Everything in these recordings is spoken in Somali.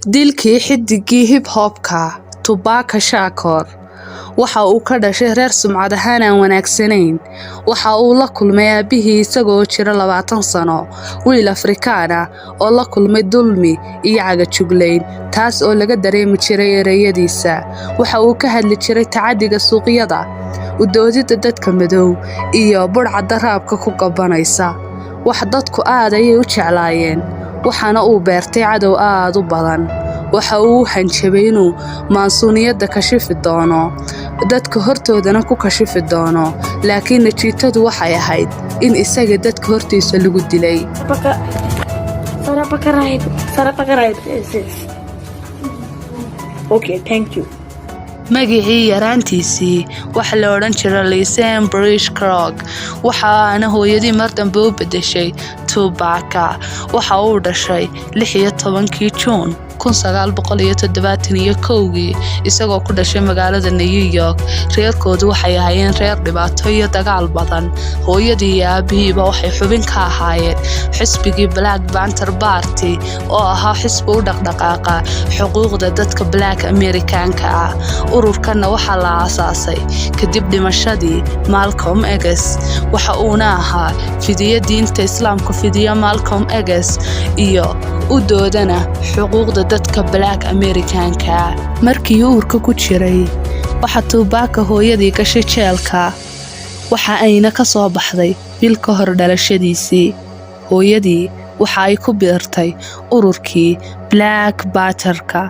Dilkii xiddigii hip hop-ka Tupac Shakur. Waxa uu ka dhashay reer sumcad ahaan aan wanaagsanayn. Waxa uu la kulmay aabbihii isagoo jira 20 sano, wiil Afrikaan ah oo la kulmay dulmi iyo cagajuglayn, taas oo laga dareemi jiray ereyadiisa. Waxa uu ka hadli jiray tacaddiga suuqyada, u doodidda dadka madow iyo budhcadda rap-ka ku gabanaysa. Wax dadku aad ayay u jeclaayeen, waxaana uu beertay cadow aad u badan. Waxa uu u hanjabay inuu maansuuniyadda kashifi doono, dadka hortoodana ku kashifi doono, laakiin natiijadu waxay ahayd in isaga dadka hortiisa lagu dilay. Sarapaka right. Yes. Okay, thank you. Magicii yaraantiisii waxa la odhan jiray Lesane Brice Craig, waxaana hooyadii mar dambe u beddeshay Tupac. Waxa uu dhashay 16-kii Juun 1971-kii, isagoo ku dhashay magaalada New York. Reerkoodu waxay ahaayeen reer dhibaato iyo dagaal badan. Hooyadii iyo aabihiiba waxay xubin ka ahaayeen xisbigii Black Panther Party, oo ahaa xisbi u dhaqdhaqaaqa xuquuqda dadka Black American-ka ah. Ururkanna waxaa la aasaasay kadib dhimashadii Malcolm X, waxa uuna ahaa fidiye diinta Islaamka fidiya Malcolm X iyo u doodana xuquuqda dadka Black American-ka. Markii uurka ku jiray, waxa Tupac hooyadii gashay jeelka, waxa ayna ka soo baxday bil ka hor dhalashadiisii. Hooyadii waxa ay ku biirtay ururkii Black Panther-ka.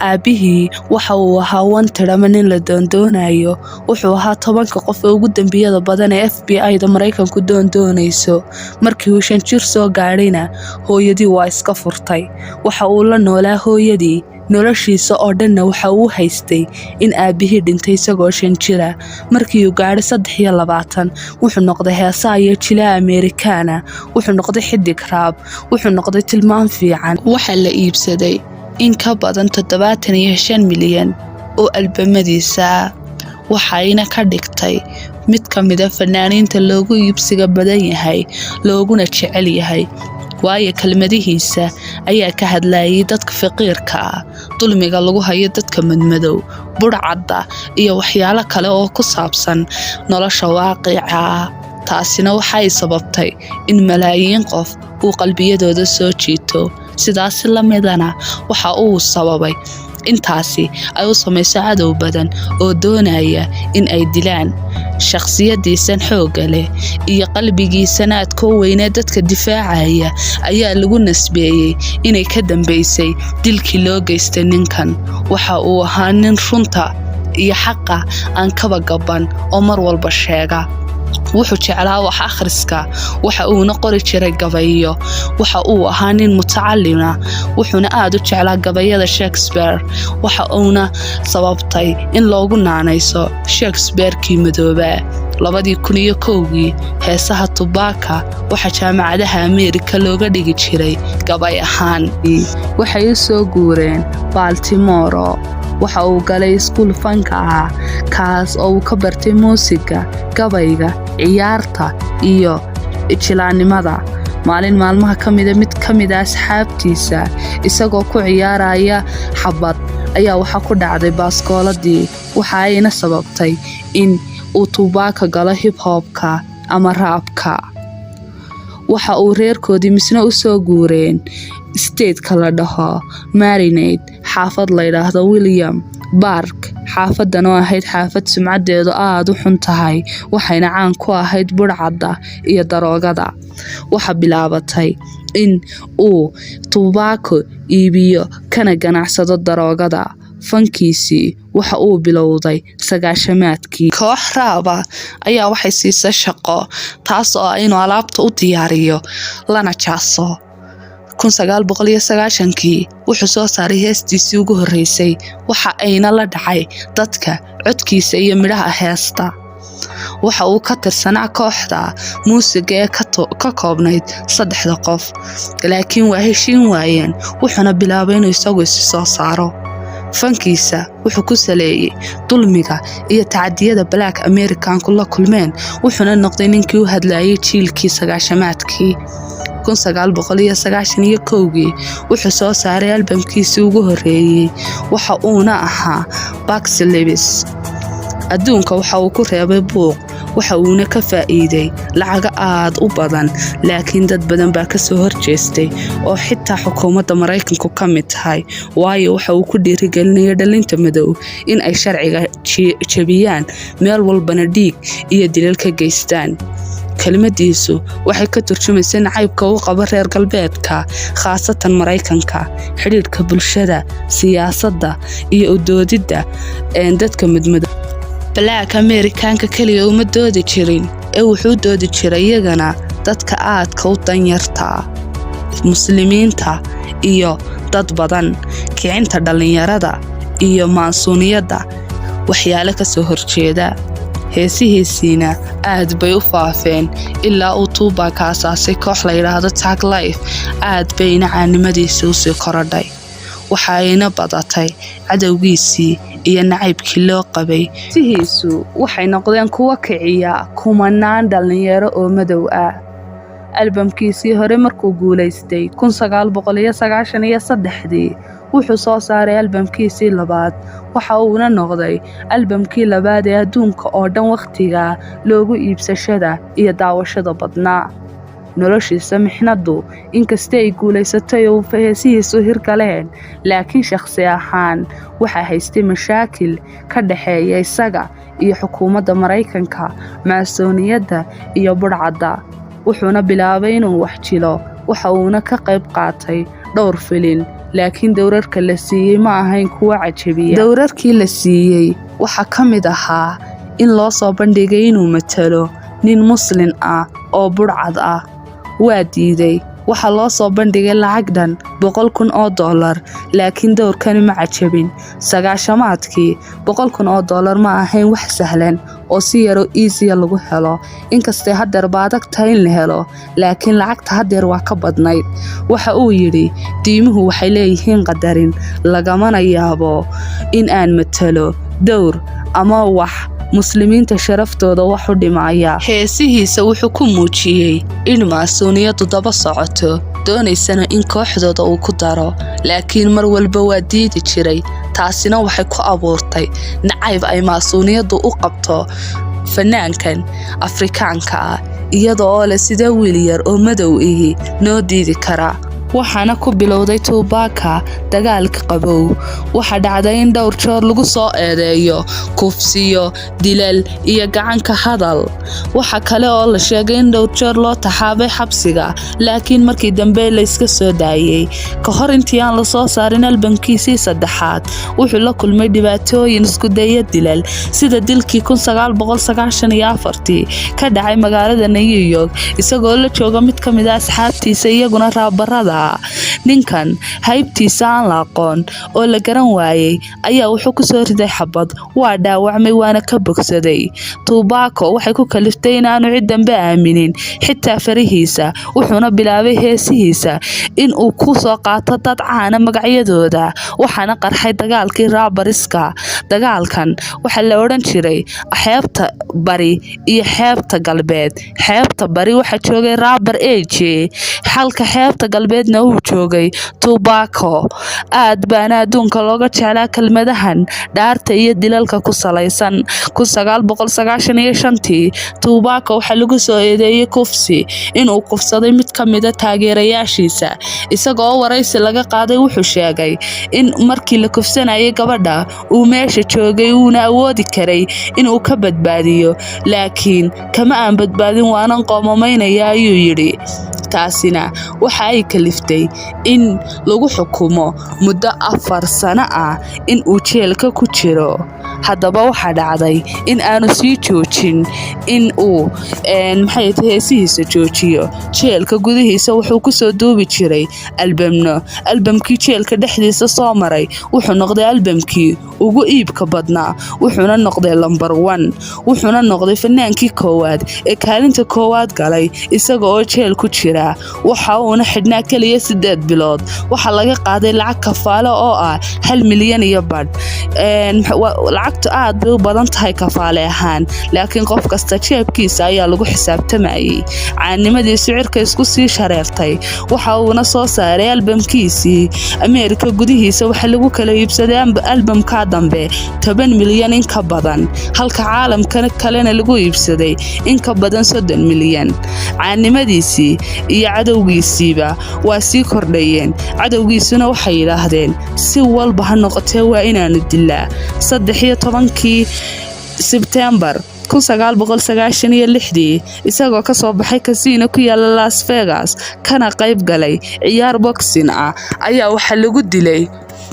Aabbihii waxa uu ahaa wanted ama nin la doondoonayo. Wuxuu ahaa 10-ka qof ee ugu dambiyada badan ee FBI-da Maraykanku doondoonayso. Markii uu 5 jir soo gaadhayna, hooyadii waa iska furtay. Waxa uu la noolaa hooyadii noloshiisa oo dhanna. Waxa uu haystay in aabbihii dhintay isagoo 5 jira. Markii uu gaadhay 23, wuxuu noqday heesaa iyo jilaa Ameerikaana. Wuxuu noqday xidig rap, wuxuu noqday tilmaam fiican. Waxaa la iibsaday in ka badan 75 milyan oo albamadiisa, waxayna ka dhigtay mid ka mida fanaaniinta loogu iibsiga badan yahay, looguna jecel yahay, waayo kelmadihiisa ayaa ka hadlayay dadka faqiirka ah, dulmiga lagu hayo dadka madmadow, budhcadda iyo waxyaalo kale oo ku saabsan nolosha waaqica ah. Taasina waxay sababtay in malaayiin qof uu qalbiyadooda soo jiito. Sidaasi la midana waxa uu sababay intaasi ay u samayso cadow badan oo doonaya in ay dilaan. Shakhsiyadiisan xoogga leh iyo qalbigiisana aadka u weynee dadka difaacaya ayaa lagu nasbeeyey inay ka dambeysay dilkii loo geystay ninkan. Waxa uu ahaa nin runta iyo xaqa aan kaba gaban oo mar walba sheega. Wuxuu jeclaa wax akhriska, waxa uuna qori jiray gabayo. Waxa uu ahaa nin mutacalima, wuxuuna aad u jeclaa gabayada Shakespeare, waxa uuna sababtay in loogu naanayso Shakespeare-kii madoobaa. 2001-kii, heesaha Tupac waxaa jaamacadaha Ameerika looga dhigi jiray gabay ahaan. Waxay u soo guureen Baltimore. Waxa uu galay iskuul fanka ah, kaas oo uu ka bartay muusiga, gabayga, ciyaarta iyo jilaannimada. Maalin maalmaha ka mida, mid ka mida asxaabtiisa isagoo ku ciyaaraya xabad ayaa waxaa ku dhacday baaskooladii, waxa ayna sababtay in uu Tupac galo hip hop-ka ama rap-ka. Waxa uu reerkoodii misna u soo guureen state-ka la dhaho Maryland, xaafad la yidhaahdo William Park. Xaafadan oo ahayd xaafad sumcadeedu aada u xun tahay, waxayna caan ku ahayd budhcadda iyo daroogada. Waxa bilaabatay in uu Tupac iibiyo kana ganacsado daroogada. Fankiisii waxa uu bilowday 90-aadkii. Koox rap ah ayaa waxay siisay shaqo, taas oo ah inuu alaabta u diyaariyo lana jaaso. 1990-kii wuxuu soo saaray heestiisii ugu horreysay, waxa ayna la dhacay dadka codkiisa iyo midhaha heesta. Waxa uu ka tirsanaa kooxda muusiga ee ka koobnayd saddexda qof, laakiin waa heshiin waayeen, wuxuuna bilaabay inuu isagu isi soo saaro. Fankiisa wuxuu ku saleeyey dulmiga iyo tacadiyada Black American-ku la kulmeen, wuxuuna noqday ninkii u hadlayay jiilkii 90-aadkii. 1991-gii wuxuu soo saaray albamkiisii ugu horreeyey, waxa uuna ahaa Apocalypse. Adduunka waxa uu ku reebay buuq, waxa uuna ka faa'iiday lacago aad u badan, laakiin dad badan baa kasoo horjeestay oo xitaa xukuumadda Maraykanku ka mid tahay, waayo waxa uu ku dhiirigelinaya dhalinta madow in ay sharciga jebiyaan, meel walbana dhiig iyo dilal ka geystaan. Kelmadiisu waxay ka turjumaysa nacaybka uu qabo reer galbeedka, khaasatan Maraykanka, xidhiidhka bulshada, siyaasadda iyo u doodidda dadka madmadow. Black Americanka keliya uma doodi jirin ee wuxuu doodi jiray iyagana dadka aadka u danyartaa, Muslimiinta iyo dad badan, kicinta dhallinyarada iyo maansuuniyadda, waxyaalo ka soo horjeeda. Heesihiisiina aad bay u faafeen ilaa uu Tupac ka asaasay koox la yidhaahdo Thug Life. Aad bayna caanimadiisii usii korodhay, waxa ayna badatay cadowgiisii iyo nacaybkii loo qabay. Heesihiisu waxay noqdeen kuwo kiciya kumanaan dhallinyaro oo madow ah. Albamkiisii hore markuu guulaystay 1993-dii, wuxuu soo saaray albamkiisii labaad, waxa uuna noqday albamkii labaad ee adduunka oo dhan wakhtigaa loogu iibsashada iyo daawashada badnaa. Noloshiisa mixnadu, inkasta ay guulaysatay oo heesihiisu hirgaleen, laakiin shakhsi ahaan waxaa haystay mashaakil ka dhexeeya isaga iyo xukuumadda Maraykanka, maasooniyadda iyo budhcadda. Wuxuuna bilaabay inuu wax jilo, waxa uuna ka qayb qaatay dhowr filin, laakiin dowrarka la siiyey ma ahayn kuwo cajabiya. Dowrarkii la siiyey waxaa ka mid ahaa in loo soo bandhigay inuu matalo nin Muslin ah oo budhcad ah. Waa diiday. Waxaa loo soo bandhigay lacag dhan $100,000, laakiin dowrkani ma cajabin. Sagaashamaadkii $100,000 ma ahayn wax sahlan oo si yaroo easy ah lagu helo. Inkastay haddeerba adag tahay in la helo, laakiin lacagta haddeer waa ka badnayd. Waxa uu yidhi, "Diimuhu waxay leeyihiin qadarin, lagamana yaabo in aan matalo dowr ama wax Muslimiinta sharaftooda wax u dhimaya." Heesihiisa wuxuu ku muujiyey in maasuuniyaddu daba socoto, doonaysana in kooxdooda uu ku daro, laakiin mar walba waa diidi jiray. Taasina waxay ku abuurtay nacayb ay maasuuniyaddu u qabto fanaankan Afrikaanka ah, iyada oo leh, "Sidee wiil yar oo madow ihi noo diidi karaa?" Waxaana ku bilowday Tupac dagaalka qabow. Waxaa dhacday in dhowr joor lagu soo eedeeyo kufsiyo, dilal iyo gacanka hadal. Waxa kale oo la sheegay in dhowr joor loo taxaabay xabsiga, laakiin markii dambe layska soo daayey. Ka hor intii aan la soo saarin albamkiisii saddexaad, wuxuu la kulmay dhibaatooyin, iskudayo dilal, sida dilkii ka dhacay magaalada New York isagoo la jooga mid ka mid ah asxaabtiisa, iyaguna rapperada. Ninkan haybtiisa aan la aqoon oo la garan waayey ayaa wuxuu kusoo riday xabad. Waa dhaawacmay, waana ka bogsaday. Tupac waxay ku kaliftay inaanu cid dambe aaminin, xitaa farihiisa. Wuxuuna bilaabay heesihiisa in uu ku soo qaato dad caana magacyadooda. Waxaana qarxay dagaalkii rapperska. Dagaalkan waxaa la odhan jiray xeebta bari iyo xeebta galbeed. Xeebta bari waxaa joogay rapper AJ, halka xeebta galbeedna uu joogay Tupac. Aad baana adduunka looga jeclaa kelmadahan dhaarta iyo dilalka ku salaysan. Tii Tupac waxaa lagu soo eedeeyey kufsi, inuu kufsaday mid ka mida taageerayaashiisa. Isagoo waraysi laga qaaday, wuxuu sheegay in markii la kufsanayay gabadha uu meesha joogay, uuna awoodi karay inuu ka badbaadiyo, laakiin "Kama aan badbaadin, waanan qoomamaynaya," ayuu yidhi. Taasina waxa ay kaliftay in lagu xukumo muddo 4 sano ah in uu jeelka ku jiro. Haddaba waxaa dhacday in aanu sii joojin in uu maxay heesihiisa joojiyo. Jeelka gudihiisa wuxuu kusoo duubi jiray albamno. Albamkii jeelka dhexdiisa soo maray wuxuu noqday albamkii ugu iibka Iibka badnaa, wuxuuna noqday number one. Wuxuuna noqday fanaankii koowaad ee kaalinta koowaad galay isaga oo jeel ku jira. Waxa uuna xidhnaa keliya 8 bilood. Waxaa laga qaaday lacag kafaalo oo ah 1.5 milyan. Lacagtu aad bay u badan tahay kafaale ahaan, laakiin qof kasta jeebkiisa ayaa lagu xisaabtamayay. Caannimadiisu cirka isku sii shareertay. Waxa uuna soo saaray albamkiisii. Ameerika gudihiisa waxaa lagu kala iibsaday albamka dambe 10 milyan in ka badan, halka caalamka kalena lagu iibsaday in ka badan 30 milyan. Caannimadiisii iyo cadowgiisiiba waa sii kordhayeen. Cadowgiisuna waxay yidhaahdeen, si walba ha noqotee, waa inaanu dilaa. 13-kii Sebteembar 1996-dii, isagoo ka soo baxay casino ku yaala Las Vegas kana qayb galay ciyaar boxing ah, ayaa waxaa lagu dilay.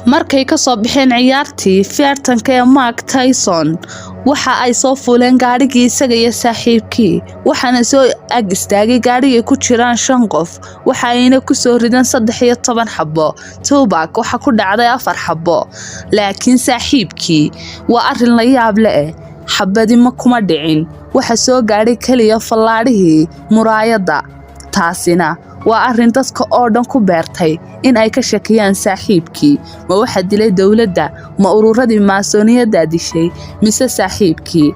Markay ka soo baxeen ciyaartii feertanka ee Mark Tyson, waxa ay soo fuuleen gaadhigii isaga iyo saaxiibkii, waxaana soo ag istaagay gaadhigay ku jiraan shan qof. Waxa ayna ku soo rideen 13 xabo. Tupac waxa ku dhacday afar xabo, laakiin saaxiibkii, waa arrin la yaab leh, xabadi ma kuma dhicin. Waxa soo gaadhay keliya fallaadhihii muraayadda. Taasina waa arrin dadka oo dhan ku beertay in ay ka shakiyaan saaxiibkii. Ma waxa dilay dowladda? Ma ururadii maasooniyadda dishay, mise saaxiibkii?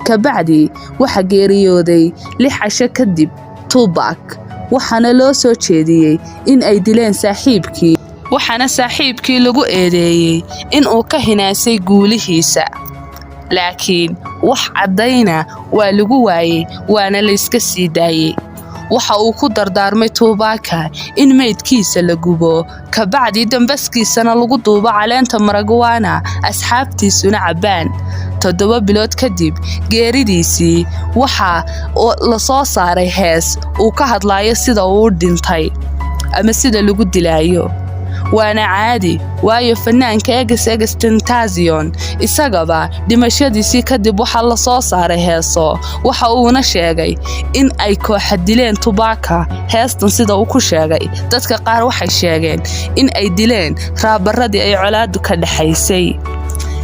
Kabacdi waxa geeriyooday 6 casho kadib Tupac, waxaana loo soo jeediyey in ay dileen saaxiibkii, waxaana saaxiibkii lagu eedeeyey in uu ka hinaasay guulihiisa, laakiin wax caddayna waa lagu waayey, waana layska sii daayey. Waxa uu ku dardaarmay Tupac in meydkiisa la gubo, kabacdii dambaskiisana lagu duubo caleenta marijuana, asxaabtiisuna cabbaan. 7 bilood kadib geeridiisii, waxa la soo saaray hees uu ka hadlayo sida uu u dhintay ama sida lagu dilaayo. Waana caadi, waayo fanaanka XXXTentacion isagaba dhimashadiisii kadib waxaa la soo saaray heeso. Waxa uuna sheegay in ay kooxa dileen Tupac. Heestan sida uu ku sheegay, dadka qaar waxay sheegeen in ay dileen raabaradii ay colaadu ka dhexaysay,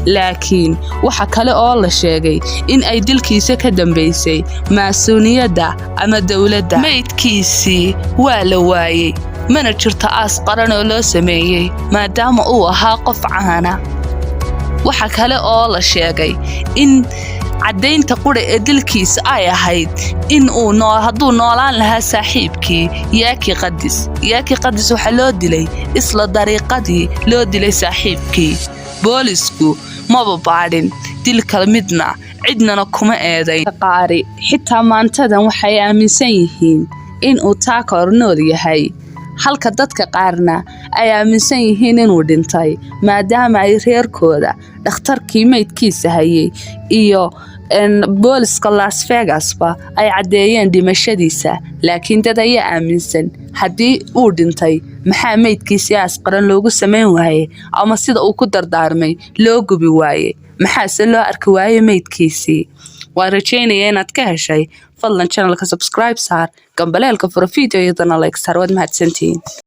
laakiin waxa kale oo la sheegay in ay dilkiisa ka dambaysay maasuuniyadda ama dowladda. Meydkiisii waa la waayey, mana jirto aas qaran oo loo sameeyey maadaama uu ahaa qof caana. Waxa kale oo la sheegay in caddaynta qura ee dilkiisa ay ahayd in uu hadduu noolaan lahaa saaxiibkii Yaki Qadis. Yaki Qadis waxaa loo dilay isla dariiqadii loo dilay saaxiibkii. Boolisku maba baadhin dilka midna, cidnana kuma eedayn. Qaari xitaa maantadan waxay aaminsan yihiin in uu Tupac nool yahay, halka dadka qaarna ay aaminsan yihiin inuu dhintay, maadaama ay reerkooda, dhakhtarkii meydkiisa hayay iyo booliska Las Vegasba ay caddeeyeen dhimashadiisa. Laakiin dad ayaa aaminsan, haddii uu dhintay, maxaa meydkiisii aas qaran loogu samayn waayey, ama sida uu ku dardaarmay loo gubi waayey? Maxaase loo arki waayey meydkiisii? Waan rajaynaya inaad ka heshay. Fadlan channelka subscribe saar, gambaleelka furo, video iyadana like saar. Waad mahadsantihiin.